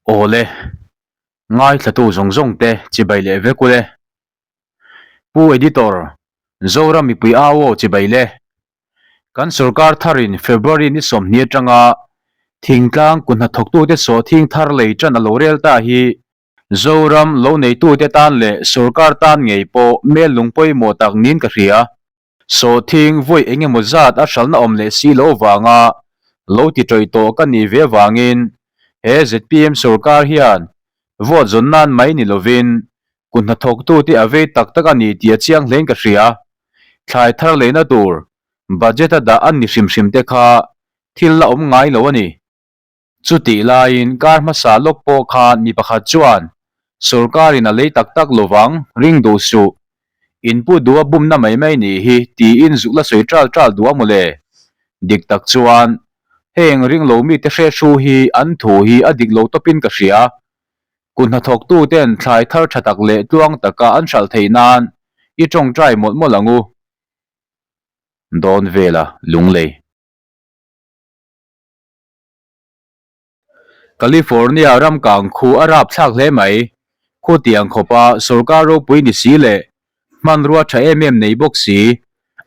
Awle, ngaithlatu zawng zawng te chibai leh vek ule. Pu Editor, Zoram mipui au aw chibai le. Kan sorkar tharin February ni 20 atanga thingtlang kut hnathawktute sawhthing thar lei tan a lo rel ta hi Zoram lo neitute tan leh sorkar tan ngei pawh mel lung pawimawh tak niin ka hria. Sawhthing vawi eng emaw zat a hralhna awm leh si lo vanga lo ti tawih tawh ka nih ve avangin he zpm sorkar hian vote zawn nan mai ni lovin kut hnathawktute a vei tak tak a ni tih a chiang hlein ka hria. Thlai thar leina tur budget a dah an ni hrim hrim te kha thil la awm ngai lo a ni. Chutih laiin kar hmasa lawk pawh khan mi pakhat chuan Sorkarin a lei tak tak lovang, ring duh suh. In pu duh a bumna mai mai nih hi tiin zuk la sawi ṭal ṭal duh a mawle. Dik tak chuan heng ring lo mite hre hru hi an thu hi a dik lo tawpin ka hria. Kut hnathawktuten thlai thar ṭha tak leh tluang taka an hralh theih nan i ṭawngṭai mawlh mawlh ang u. Dawn vela lunglei. California ram kang khu a rap thlak hle mai. Khutiang khawpa sorkar ropui ni si leh hmanrua tha em em nei bawk si,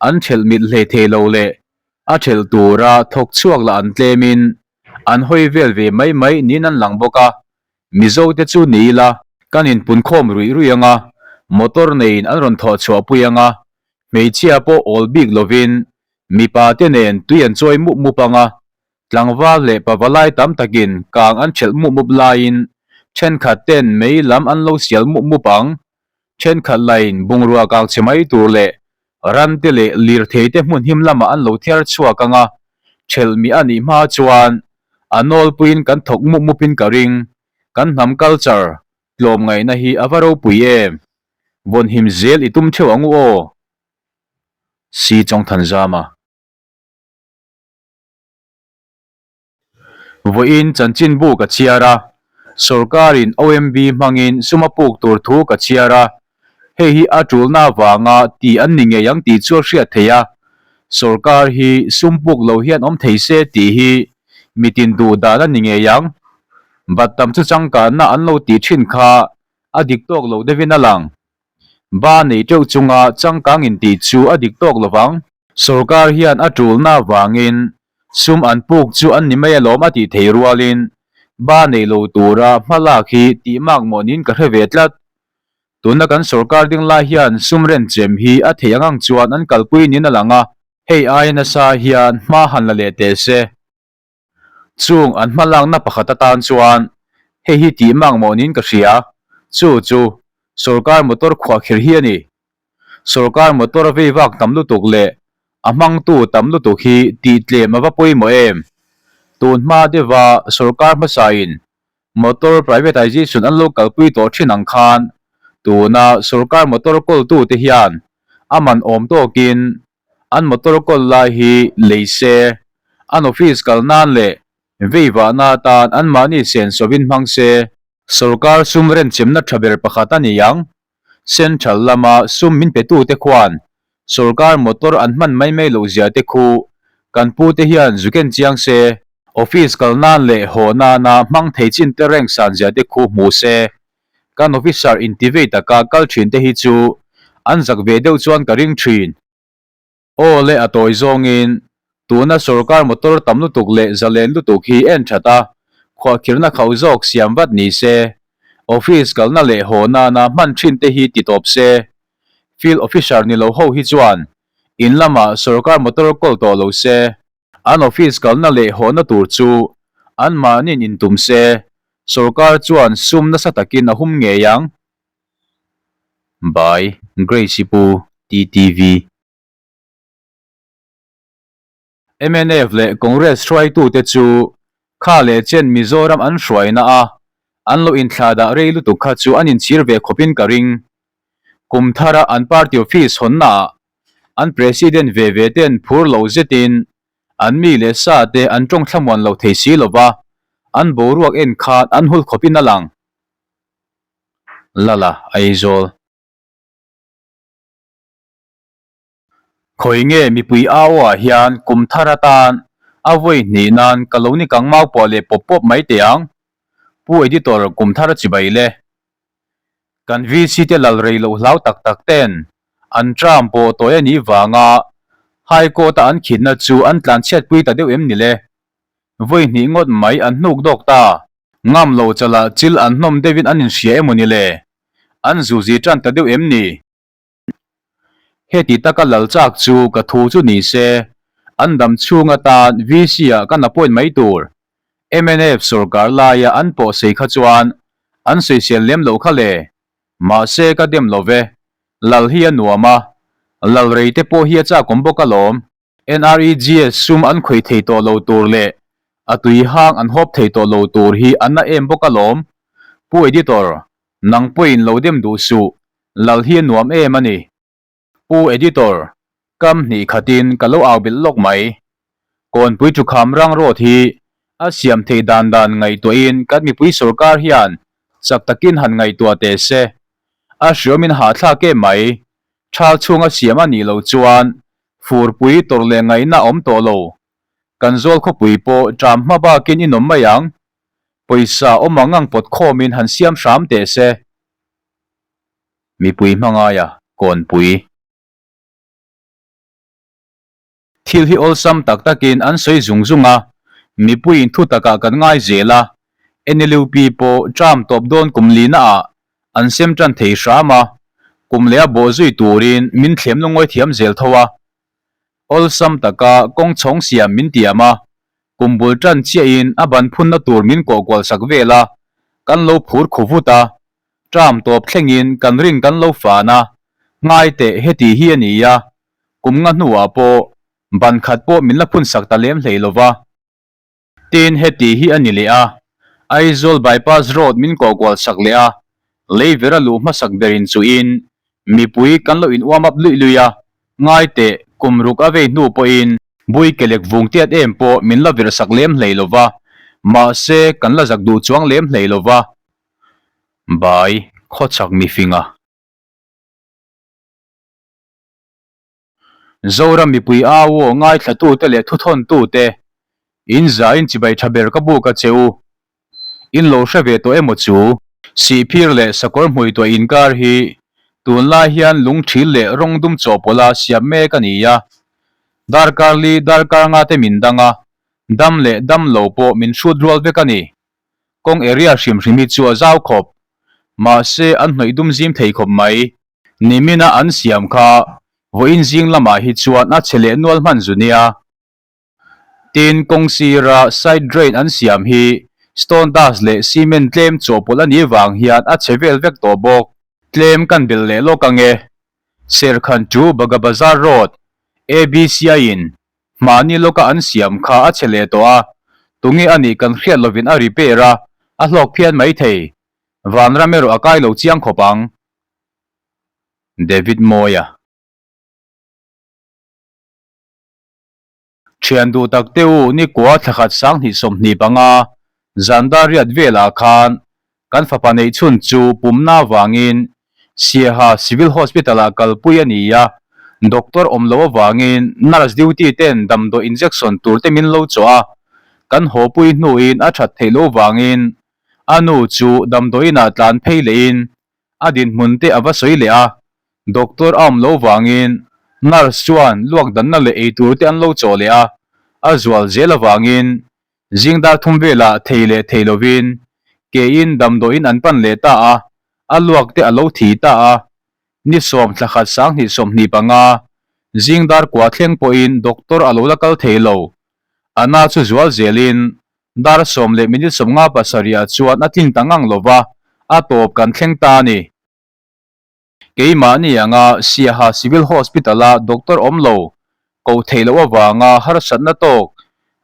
an thelh mit hlei thei lo leh a thelh tura thawk chhuak lah an tlemin an hawi vel ve mai mai niin an lang bawk a. Mizo te chu ni ila kan inpunkhawm ruih ruih anga, motor neiin an rawn thawh chhuah pui anga, hmeichhia pawh awl bik lovin mipa te nen tui an chawi mup mup anga, Tlangval leh pavalai tam takin kang an ṭhelh mup mup laiin ṭhenkhat ten mei lam an lo sial mup mup ang. Ṭhenkhat laiin bungrua kang chhe mai tur leh ran te leh lirthei te hmun him lamah an lo thiar chhuak ang a, ṭhelh mi a nih hma chuan a nawlpuiin kan thawk mup mupin ka ring. Kan hnam culture tlawmngaihna hi a va ropui em? Vawnhim zel i tum theuh ang u aw. Si Chawngthanzama. Vawiin chanchinbu ka chhiar a, sorkarin OMB hmangin sum a puk tur thu ka chhiar a, hei hi a tulna avanga tih an ni ngei ang tih chu a hriat theih a, sorkar hi sum puk lo hian awm thei se tih hi mitin duh dan a ni ngei ang. Bat tam chu changkanna an lo tih thin kha a dik tawk lo deuhin a lang. Ba nei teuh chunga changkang intih chu a dik tawk lovang. Sorkar hian a tulna avangin sum an puk chu an ni mai alawm a tih thei rualin ba nei lo tura hmalak hi tih mak mawh niin ka hre ve tlat. Tuna kan sorkar ding lai hian sum renchem hi a theih ang ang chuan an kalpui niin a lang a, hei aia nasa hian hma han la leh teh se. Chung an hmalakna pakhat atan chuan hei hi tih mak mawh niin ka hria, chu chu sorkar motor khuahkhirh hi a ni. Sorkar motor a vei vak tam lutuk leh a hmangtu tam lutuk hi tih tlem a va pawimawh em? Tun hma deuha sorkar hmasain motor privatization an lo kalpui tawh thin ang khan tuna sorkar motor kawltute hian a man awm tawkin An motor kawl lai hi lei se, an office kal nan leh vei vahna atan anmahni sensawin hmang se. Sorkar sum renchemna tha ber pakhat a ni ang. Central lama sum min petute khuan sorkar motor an hman mai mai loh zia te khu kan pute hian zuken chiang se, office kal nan leh haw nana hmang thei chin te reng san zia te khu hmu se, Kan officer inti vei taka kal thin te hi chu an zak ve deuh chuan ka ring thin. Aw le a tawi zawngin tuna sorkar motor tam lutuk leh zalen lutuk hi en that a, khuahkhirhna khauh zawk siam vat ni se, office kalna leh haw nana hman thin te hi ti tawp se. Field officer ni lo ho hi chuan in lamah sorkar motor kawl tawh lo se. An office kalna leh hawhna tur chu anmahniin intum se, sorkar chuan sum nasa takin a hum ngei ang. By, Grace Pu, TTV. Mnf leh Congress hruaitute chu kha leh chen Mizoram an hruaina a an lo inthlahdah rei lutuk kha chu an inchhir ve khawpin ka ring. Kum thara an party office hawnnaah An president ve ve ten phur lo zetin an mi leh sa te an tawng thlamuan lo thei si lova, an boruak en khan an hul khawpin a lang. Lala Aizawl. Khawi nge mipui au ah hian kum thar atan a vawi hnih nan ka lo ni kang mau pawh leh pawp pawp mai teh ang. Pu Editor kum thar chibai le. Kan VC te lal rei loh hlau tak tak ten an term pawh tawi a nih vanga High Court a an khitna chu an tlanchhiatpui ta deuh em ni le? Vawi hnih ngawt mai an hnuk dawk ta. Ngam lo chalah chil an hnawm deuhin an inhria emaw ni le? An zuzi tan ta deuh em ni? Heti taka lal chak chu ka thu chu ni se, an dam chhung atan VC ah kan appoint mai tur. Mnf sorkar laia an pawh sei kha chuan an sawisel lem loh kha le. Mahse ka dem lo ve, lal hi a nuam a, lal rei te pawh hi a chakawm bawk alawm. NREGS sum an khawih thei tawh lo tur leh a tui hang an hawp thei tawh lo tur hi a na em bawk alawm. Pu Editor, nang pawhin lo dem duh suh, lal hi a nuam em a ni. Pu Editor, kam hnih khatin ka lo au belh lawk mai. Kawnpui Thukham Rang Road hi a siam theih dan dan ngaihtuahin kan mipui sorkar hian chak takin han ngaihtuah teh se. A hriawmin hahthlak em mai. Thal chhunga siam a nih loh chuan furpui tawrh leh ngaihna a awm tawh lo. Kan zawl khawpui pawh ṭam hma bakin in awm mai ang. Pawisa awm ang ang pawt khawmin han siam hram teh se. Mipui hmangaia kawnpui. Thil hi awlsam tak takin an sawi zung zung a, mipuiin thu takah kan ngai zel a, NLUP pawh term tawp dawn kum lina ah an sem tan thei hram a, kum leh a bawh zui turin min thlem lungawi thiam zel tho a. Awlsam taka kawng chhawng siam min tiam a, kum bul tan chiahin a ban phunna tur min kawh kual sak vel a, kan lo phur khu vut a, term tawp thlengin kan rin kan lo fan a, ngai teh heti hi a ni a, Kum nga hnuah pawh ban khat pawh min la phun sak ta lem hlei lo va. Tin, heti hi a ni leh a, Aizawl Bypass Road min kawhkual sak leh a, leiver a luh hmasak ber in chuhin mipui kan lo in uam up luih luih a, ngai teh, kum ruk a vei hnu pawhin bui kelek vung tiat em pawh min la virh sak lem hlei lo va, mahse kan la zak duh chuang lem hlei lo va. Bai, khawchhak mifinga. Zoram mipui au aw ngaithlatute leh thuthawntute, in zain chibai tha ber ka buk a che u. In lo hre ve tawh emaw chu? Sihphir leh sakawr hmuituah inkar hi tunlai hian lungthil leh rawng dum chawhpawlha siam mek a ni a. Darkar li darkar nga te min dang a, dam leh dam lo pawh min hrut rual vek a ni. Kawng area hrim hrim hi chu a zau khawp. Mahse an hnawih dum zim thei khawp mai. Nimina an siam kha vawiin zing lamah hi chuan a chhe leh nual hman zu nia. Tin, kawng sira side drain an siam hi stone dust leh cement tlem chawhpawlh a nih vang hian a chhe vel vek tawh bawk. Tlem kan belh leh lawk ange. Serkhan chu Baga Bazar Road, ABCI in hmahni lawka an siam kha a chhe leh tawh a, tunge a nih kan hriat lovin a repair a, a hlawk phian maithei. Vanram erawh a kai lo chiang khawp ang. David Mawia. Thian duh tak te u nikua thlakhat sanghnih 25 zanda riat velah khan kan fapa neih chhun chu pumna avangin Siaha Civil Hospital ah kalpui a ni a, doctor awm loh avangin nurse duty ten damdawi injection tur te min lo chawh a, kan hawpui hnuin a that theih loh vangin a nu chu damdawiinah tlan phei lehin A dinhmun te a va sawi leh a, doctor a awm lo vangin nurse chuan luak danna leh eitur te an lo chawh leh a, a zual zel avangin zing dar thum velah thei leh thei lovin kein damdawiin an pan leh ta a, a luak te a lo thi ta a, ni sawm thla khat 20 25 zing dar kua thleng pawhin doctor a lo la kal thei lo, a na chu zual zelin Dar sawm leh minute 50 pasarih ah chuan a tlin ta ngang lo va, a tawp kan thleng ta a ni. Keimahni anga Siaha Civil Hospital-a doctor awm lo, koh theih loh avanga harsatna tawk,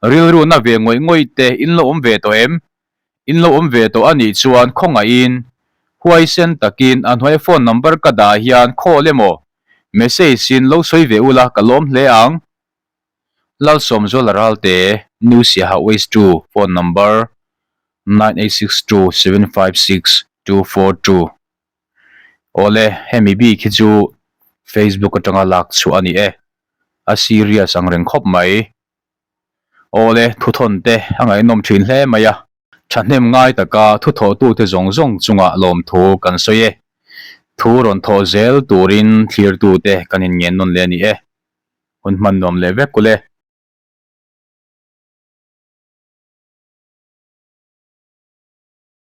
rilru na ve ngawih ngawih te in lo awm ve tawh em? In lo awm ve tawh a nih chuan khawngaihin, huaisen takin a hnuaia phone number ka dah hian call emaw, message in lo sawi ve ula ka lawm hle ang. Lalsawmzuala Ralte, New Siaha Waste 2, phone number, 9862756242. Awle, hemi bik hi chu Facebook atanga lak chhuah a ni e. A serious ang reng khawp mai. Awle, thuthawn te a ngaihnawm thin hle mai a. Thahnem ngai taka thu thawhtute zawng zawng chungah lawmthu kan sawi e. Thu rawn thawh zel turin thlirtute kan inngen nawn leh a ni e. Hun hman nuam leh vek kulh e.